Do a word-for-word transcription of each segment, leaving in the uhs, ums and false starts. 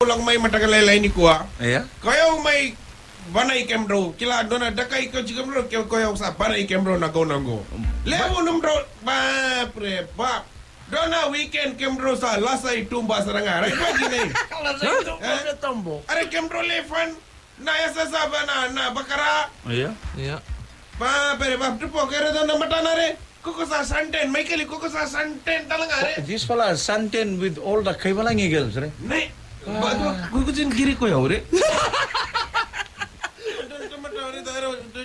Lako mai mataka lailai nikua. Ia. Ko yau mai vanai kemudrou. Kila dua na dakai ko tiko kemudrou, ke ko yau sa vanai kemudrou na gauna qo. Levu nomudrou, ba, pre, ba. Dua na weekend kemudrou sa lasa i tuba sara ga. Right, ba, kina. Lasa i tuba, e? Tombo. Are kemudrou le fun. Na yasayasa va na, na vakara. Ia. Ia. Ba, pre, ba, tupo kere dua na matana re. Koko sa suntan, Michael, koko sa suntan tale ga, re? This fella suntan with all the Kaivalagi girls, re? Ne, ba, tu, ko, ko sin kiri ko yau, re?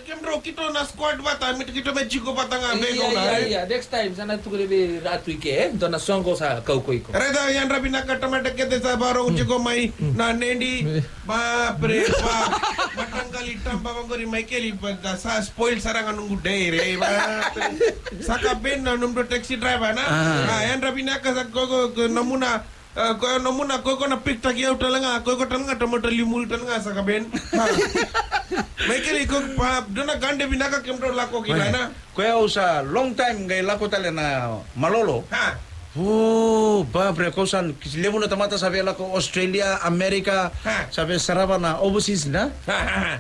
Kemudrou kito na squad vata, me kito me jiko vata ga, me go na, re? Ia, ia, next time, sa na tukuni vei Ratu i ke, e? Dua na soqo sa kau ko iko. Re da, yadra vinaka tamata kece sa varo jiko mai, na nedi. Ba, pre, ba. Mataqali taba vaqori, Michael, ba, da sa spoil sara ga noqu day, re, ba, pre. Saka Ben na nomudou taxi driver, na? Ah. Ah, yadra vinaka sa ko, ko, ko nomuna, ah, ko nomuna, ko, ko na piktaki au tale ga, ko, ko tale ga, tamata limu tale ga, Saka Ben. Ah. Michael, ko, ba, dua na gade vinaka kemudrou lako kina, na? Ko yau sa long time qai lako tale na malolo. Ha. O, ba, pre, ko sa levu na tamata sa via lako Australia, America, ha, sa via sarava na overseas, na? Ha, ha, ha.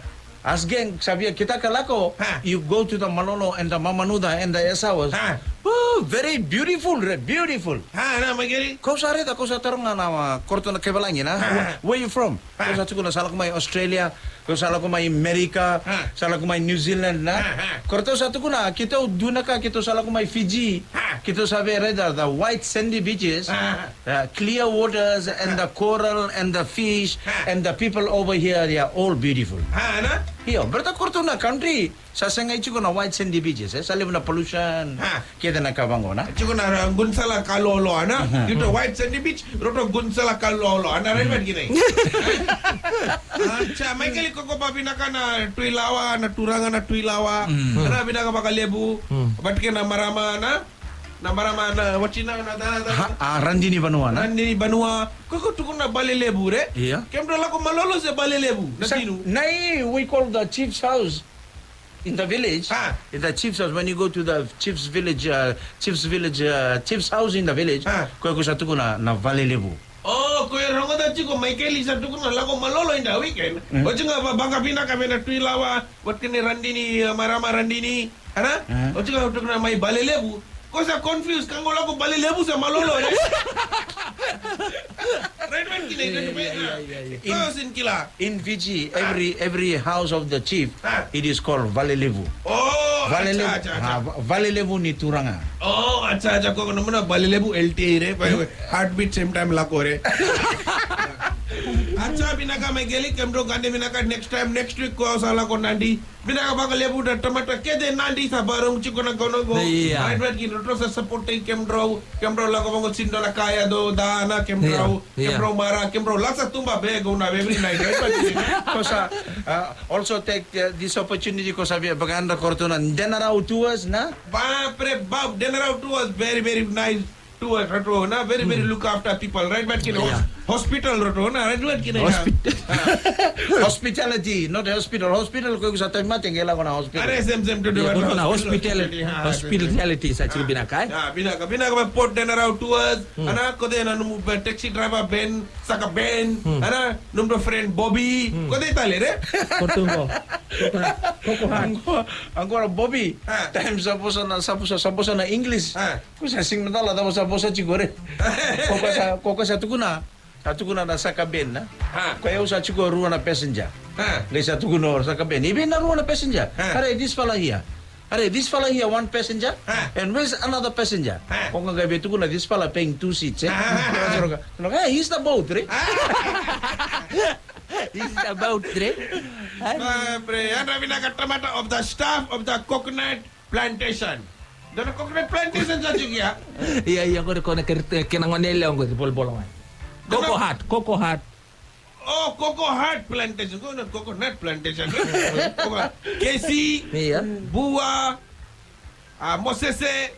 As gang, sa via kitaka lako, ha, you go to the malolo and the mamanuca and the yasawas. Ha. Oh, very beautiful, re, beautiful. Ha, na, Michael? Ko sa raica, ko sa taroga na, ah, korotou na Kaivalagi, na? Ha, ha. Where you from? Ha. Ko sa tukuna sa lako mai Australia, ko sa lako mai America, ha, sa lako mai New Zealand, na? Ha, ha. Korotou sa tukuna, keitou dua na ka, keitou sa lako mai Fiji, ha, keitou sa via raica the white sandy beaches, ha, ha, uh, clear waters and the coral and the fish, ha, and the people over here, they are all beautiful. Ha, na? Io, baleta korotou na country sa sega i tiko na white sandy beaches, e? Sa levu na pollution, ha, kece na ka vaqo, na? Tiko na, uh, gunisala ka loaloa, na? Mhm. Keitou white sandy beach, rotou gunisala ka loaloa, na, right, right, kina. Ah, sa, Michael, koko ba vinaka na Tui Lawa, na turaga na Tui Lawa. Mm. Na vinaka vakalevu. Mm. Vata kei na marama, na? Na marama, na watina, na, na, na, na. Ha, ah, Radini Vanua, na? Radini Vanua. Koko tukuna Balelevu, re? Ia. Kemudrou lako malolo se Balelevu, na tinu? Na i, we call the chief's house. In the village, ah, in the chief's house, when you go to the chief's village, uh, chief's village, uh, chief's house in the village, ah, ko, ko sa tukuna na Vale Levu. Oh, ko e rogoca tiko, Michael sa tukuna lako malolo in the weekend. Mm. Oti ga va, vakavinaka vei na Tui Lawa, vata kei na Radini, uh, marama Radini, ana? Mm. Oti ga tukuna mai Vale Levu. Ko sa confused, ka qo lako Vale Levu se malolo, ne? Right, right, kina, kina, yeah, yeah, yeah, yeah. Ko sin kila. In Fiji, every, every house of the chief, ah, it is called Vale Levu. Oh, Vale Levu, acha, acha, acha. Ah, Va-, Vale Levu ni turaga. Oh, acha, acha, ko nomuna Vale Levu L T A, re, pa, heartbeat same time lako, re. Acha, vinaka Michael, kemudrou gade vinaka, next time, next week, ko sa lako Nadi. Vinaka vakalevu na tamata kece Nadi sa vakarorogo tiko na gauna qo. Ia. Right, right, kina rotou sa supportei kemudrou, kemudrou lako vaqo sega ni dua na ka yaco ca, na kemudrou, ia, ia, kemudrou mara, kemudrou lasa tuba vei gauna vei, very nice, right, right, kina. Ko sa, uh, also take, uh, this opportunity ko sa via vakayadra ko ratou na Denarau Tours, na? Ba, pre, ba, Denarau Tours, very, very nice. Tour, ratou na very, very, mm, look after people, right? But kina, yeah, hos-, hospital, ratou na, right? But kina, yeah. Hospital. Ah. Hospitality, not hospital. Hospital, ko iko sa tauvimate, qai lako na hospital. Are, same, same, to do, yeah, what, ko na hospital, hospitality, ah, hospitality, sa tiko vinaka, e? Ah, vinaka, vinaka, ba Port Denarau Tours, mm, ana, ko de na nomu, ba, taxi driver Ben, Saka Ben, mm, ana, nomu friend Bobby, mm, ko de tale, re? Ko tu qo. Coconut, Coco Hut. Qo, qo na Bobby. Ah. Time sa vosa na, sa vosa, sa vosa na English. Ah. Ko sa sega ni macala cava sa vosa tiko, re. Ko koya sa, ko koya sa tukuna, sa tukuna na Saka Ben, na? Ha. Ko yau sa tiko rua na passenger. Ha. Qai sa tukuna o Saka Ben, i vei na rua na passenger? Ha. Are, this fella here. Are, this fella here, one passenger. Ha. And where's another passenger? Ha. Ko qai vei tukuna, this fella paying two seats, e? Ha. Hey, he's the boat, re. Ha. He's the boat, re. Ah, pre, yadra vinaka tamata of the staff of the coconut plantation. Dua na coconut plantation sa tiko ya? Ia, ia, qori ko na kere-, kena gone yalewa qori, bolobolo mai. Coco Hut, Coco Hut. Oh, Coco Hut plantation. Ko na coconut plantation. Coco, Kesi, ia, Bua, ah, Mosese,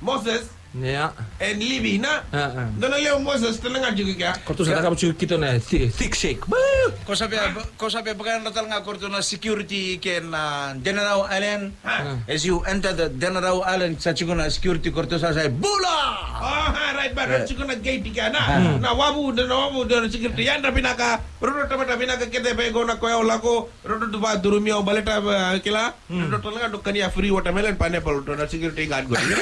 Moses, Yeah. And Livi, na? Ah, ah. Dua na lewe Moses, tale ga tiko kea. Ko tu sa taka tiko kito na thi-, thick shake. Ko sa via, ko sa via vaka na tale ga ko tu na security ke na General Island. Ah. As you enter the General Island, sa tiko na security ko tu sa sa, "Bula!" Ah, right, but tiko na gate kea na. Ah. Na wavu, na wavu, na security. Yadra vinaka, rodo tamata vinaka kete pe qo na koya o lako, rodo tu va durumia o baleta, eh, kila. Hmm. Dua tale ga dau kania free watermelon, pineapple, dua na security guard qori.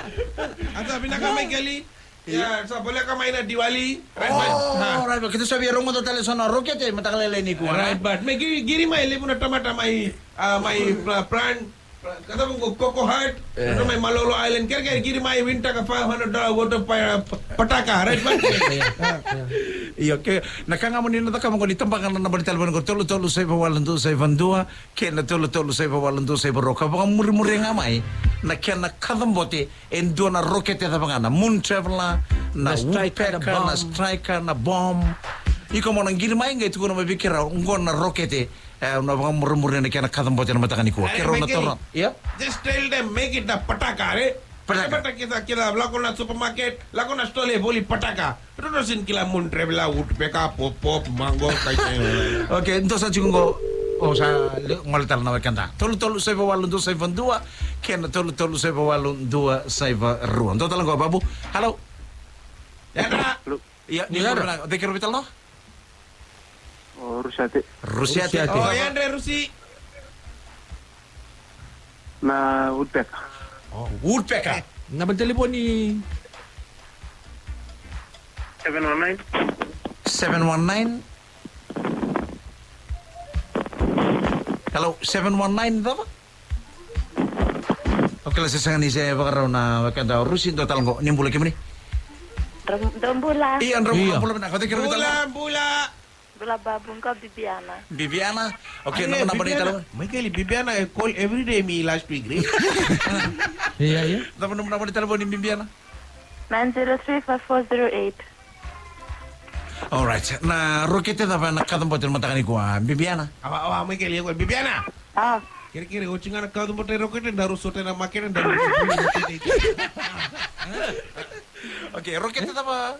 A sa vinaka mai Keli. Ia, sa voleka mai na Diwali. Right, but, oh, ha, right, but keitou sa via rogoca tale so na rokete, mataka lailai nikua, na? Right, but me qiri, qiri mai levu na tamata mai, ah, mai, ah, Pran, Pran, kata mo ko Coco Heart, eh, na mai Malolo Island, kerekere qiri mai winitaka five hundred dollar worth of pa-, pa-, pataka, right, but. Ia, ia. Io, ke, na ka ga mo ni na cakava qo ni tabaka na naba ni talevoni qo tolu tolu saiva walu dua saiva dua, kei na tolu tolu saiva walu dua saiva rua. Ka vakamurimuri ga mai na kena kacabote e dua na rokete cava ga, na Moon Traveler, na Woodpecker, na Striker, na Bomb. Iko mo na qiri mai qai tukuna mai vei keirau, qo na rokete, e, na vakamurimuri na kena kacabote na mataka nikua. Keirau na toro. Ia? Just tell them, make it the pataka, eh? Pataka. Pataka, kila, kila, lako na supermarket, lako na store, e voli pataka. Rodo sega ni kila Moon Traveler, Woodpecker, Pop Pop, Mango, kai kai. Okay, dua sa tiko qo. O sa le-, gole tale na wekada. Tolu tolu saiva walu dua saiva dua, kei na tolu tolu saiva walu dua saiva rua. Dua tale qo, Babu. Hello. Yadra. Hello. Ia, ni yadra. Thank you, Rovitalo. O Rusiate. Rusiate. Rusiate. O, yadra Rusi. Na Woodpecker. O, Woodpecker. Naba ni talevoni? Seven one nine. Seven one nine. Hello, seven one nine, cava? Okay, la se sega ni se vakarau na wekada o Rusi, dua tale qo, ni bula kemuni. Dra-, dra bula. Ia, dra bula, bula vinaka. Bula, bula. Bula Babu, qo Bibiana. Bibiana. Okay, naba, naba ni talevoni. Mai Keli, Bibiana, I call every day me last week, right? Ia, ia. Naba, naba ni talevoni Bibiana. Nine zero three five four zero eight. Alright. Na rokete cava na kacabote na mataka nikua, Bibiana? Awa, awa, mai Keli, Bibiana. Ah. Kerekere, oti ga na kacabote rokete, daru sota na makete, daru. Okay, rokete cava?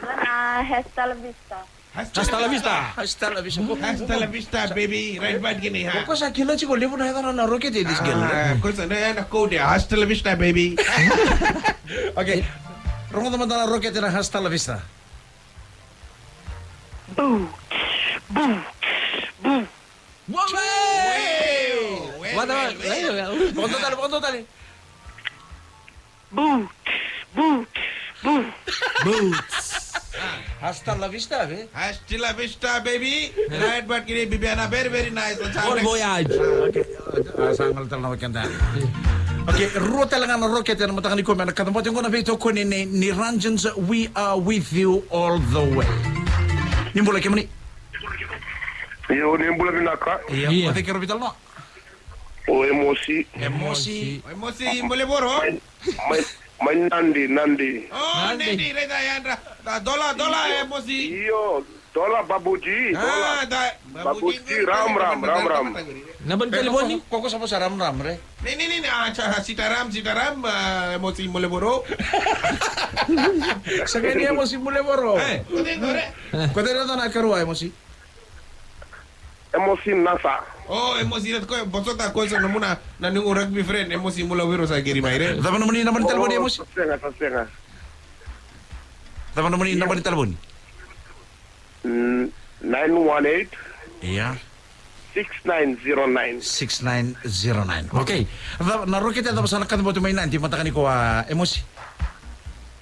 Na hasta la vista. Hasta la vista. Hasta la vista. Hasta la vista, baby. Right, right, kini, ha. Ko sa kila tiko levu na yacana na rokete, this girl. Ah, ko sa na yana code, hasta la vista, baby. Okay. Rogoca mada na rokete na hasta la vista. Boots, boots, boots. Wow! Well, well, well, well. Vakadodo tale, vakadodo tale. Boots, boots, boots. Boots. Hasta la vista, be. Hasta la vista, baby. Right, but kini Bibiana, very, very nice. Bon voyage. Okay, ah, sa gole tale na wekada. Okay, rua tale ga na rokete na mataka nikua mai na kacabote qo na veitokoni ni, ni Ranjans, We Are With You All The Way. Ni bula kemuni. Io, ni bula vinaka. Io, o cei keirau veitalanoa? O Emosi. Emosi. O Emosi Mulevoro? Mai, mai, mai Nadi, Nadi. O, Nadi. Nadi, raica yadra. Da, dola, dola, Emosi. Io, dola, Babuji, dola. Ah, da, Babuji, Babuji, ram, ram, ram, ram. Naba ni talevoni? Ko, ko sa vosa ram, ram, re? Ni, ni, ni, ni, ah, sa, Sitaram, Sitaram, ah, Emosi Mulevoro. Sa qai ni Emosi Mulevoro. Eh, ko cei qo, re? Ko cei na yacana karua, Emosi? Emosi Nasa. O, Emosi Nasa, ko, vosota ko sa nomuna, na noqu rugby friend, Emosi Mulevoro sa qiri mai, re. Cava nomuni naba ni talevoni, Emosi? Sa sega, sa sega. Cava nomuni naba ni talevoni? Mm, nine one eight. Ia. Six nine zero nine. Six nine zero nine. Okay. Cava, na rokete cava sa na kacabote mai Nadi mataka nikua, Emosi?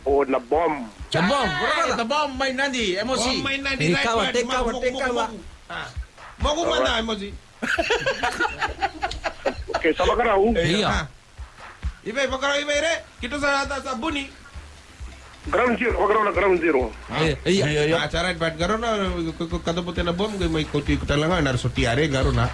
O na Bomb. Na Bomb, na Bomb mai Nadi, Emosi. Bomb mai Nadi, right, right. Take over, take over, take over. Ah. Moku mada, Emosi. Okay, sa vakarau. Ia. Ah. Ivei, vakarau, ivei, re. Keitou sa, sa, sa buni. Ground zero, vakarau na ground zero. Ah. Ia, ia, ia. Ah, sa right, but qarauna, ko, ko, kacabote na Bomb, qai mai kauti iko tale ga, na sotia, re, qarauna.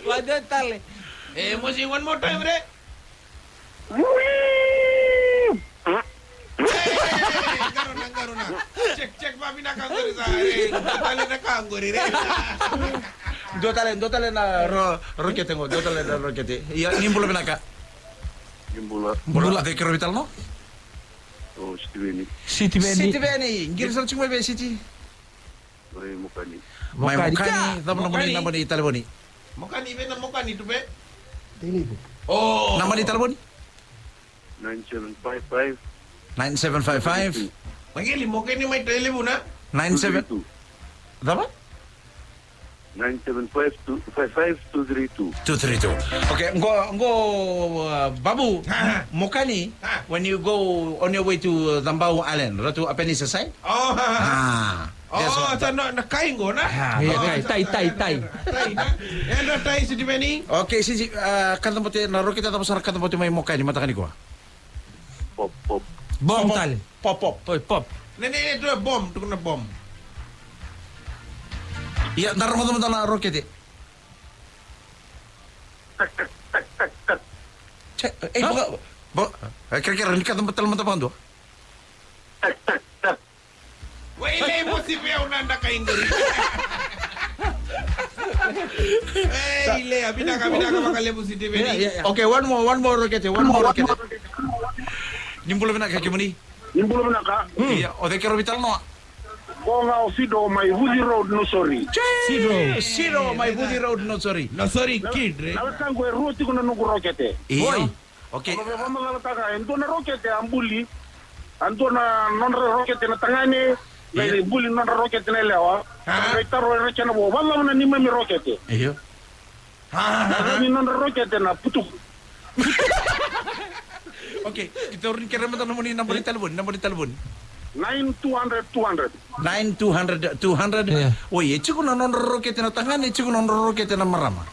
Vada tale. Eh, Emosi, one more time, re. Hey, qarauna, qarauna. Check, check, vavinaka qori sa, e, dua tale na ka qori, re. Dua tale, dua tale na ro-, rokete qo, dua tale na rokete. Ia, ni bula vinaka. Ni bula. Bula. Bula. Cei keirau veitalanoa? O Sitiveni. Sitiveni. Sitiveni, qiri sara tiko mai vei Siti? Mai Mokani. Mai Mokani. Mokani, cava nomuni naba ni talevoni? Mokani, vei na Mokani tu pe? Tailevu. O. Naba ni talevoni? Nine seven five five. Nine seven five five. Mai qeli, Mokani mai Tailevu na? Nine seven. Cava? Nine seven five two five five two three two. Two three two. Okay, qo, qo, uh, Babu, ha, Mokani, ha, when you go on your way to, uh, Cabau Island, Ratu Apenisa side? Oh, ha, ha. Ah. Oh, that's what, sa na, na kai qo, na? Ah, yeah, oh, kai, sa tai, tai, tai. Tai, na? E na tai, Sitiveni? Okay, Siti, uh, kacabote, na rokete cava sara kacabote mai Mokani mataka nikua? Pop, pop. Bom. Pop, pop. Tale. Pop, pop. Oi, pop. Ne, ne, ne, tu na bom, tu na bom. Ia, da rogoca mada na rokete. Che, e, ha? Boga, boga, e, kerekere, ni kacabote tale mada vakadua. Wai, le, mosi vei au na dakai qori. Ei, le, vinaka, vinaka vakalevu Sitiveni. Yeah, yeah, yeah. Okay, one more, one more rokete, one more rokete. Ni bula vinaka kemuni. Ni bula vinaka. Hmm. Ia, o cei keirau veitalanoa? Qo ga o Sido mai Vuci Road, Nausori. Sido. Sido mai Vuci Road, Nausori. Nausori kid, re. Na wekaqu, e rua tiko na noqu rokete. Io. Oi. Okay. Au na vakamacalataka, e dua na rokete a buli, a dua na nodra rokete na tagane, qai buli nodra rokete na yalewa. Ah. Qai taro ira na kena vo, vacava na neimami rokete? Io. Ah. Na nodra rokete na putuku. Okay, keitou ni kerea mada nomuni naba ni talevoni, naba ni talevoni. Nine two hundred two hundred. Nine two hundred two hundred. Yeah. Oi, e tiko na nodra rokete na tagane, e tiko na nodra rokete na marama.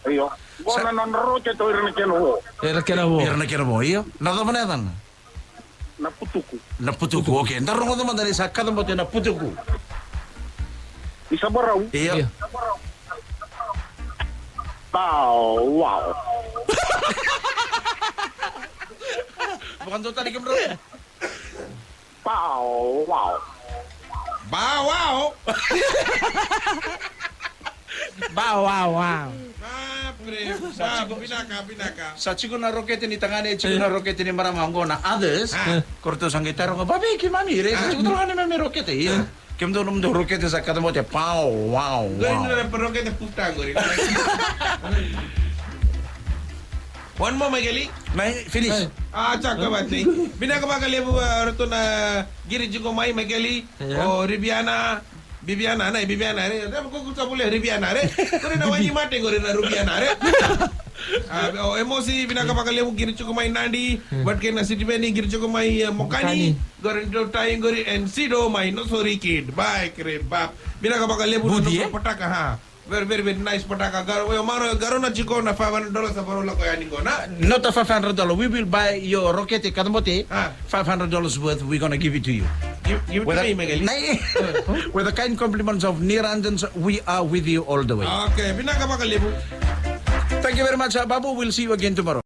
Io. Qo na nodra rokete o ira na kena vo. Ira na kena vo. Ira na kena vo, io. Na cava na yacana? Na putuku. Na putuku, okay. Da rogoca mada ni sa kacabote na putuku. Ni sa varau. Io. Io. Bow wow. Vakadua tale kemudrau. Bow wow. Bow wow. Bow wow wow. Ah, pre, sa tiko, vinaka, vinaka. Sa tiko na rokete ni tagane, tiko na rokete ni marama, qo na others. Ah. Ko ratou sa qai taroga, vavei keimami, re, sa tiko tale ga neimami rokete, ia. Kemudou nomudou rokete sa kacabote, bow wow wow. Qori na rokete puta qori. One more, Maikeli. Mai, finish. Hey. Ah, caka vati. Vinaka vakalevu, ah, ratou na qiri tiko mai, Maikeli. Yeah. O Riviana, Viviana, na Viviana, re. Dava ko kuta bule Riviana, re. Kore na wai mate, kore na Riviana, re. Ah, o Emosi, vinaka vakalevu, qiri tiko mai Nadi. Hmm. Vata kei na Sitiveni, qiri tiko mai, eh, Mokani. Mokani. Qori dou tai qori, and Sido mai, Nausori kid. Bye, kere, bap. Vinaka vakalevu, Budi, na eh? Pataka, ha. Very, very, very nice pataka. Qaro, io, maro, qaro na tiko na five hundred dollars sa varau lako yani qo, na? Not a five hundred dollar. We will buy your rokete, kacabote. Ah. Five hundred dollars worth, we're gonna give it to you. Give, give it to me, Maikeli. With the kind compliments of Niranjan's We Are With You All The Way. Okay, vinaka vakalevu. Thank you very much, uh, Babu. We'll see you again tomorrow.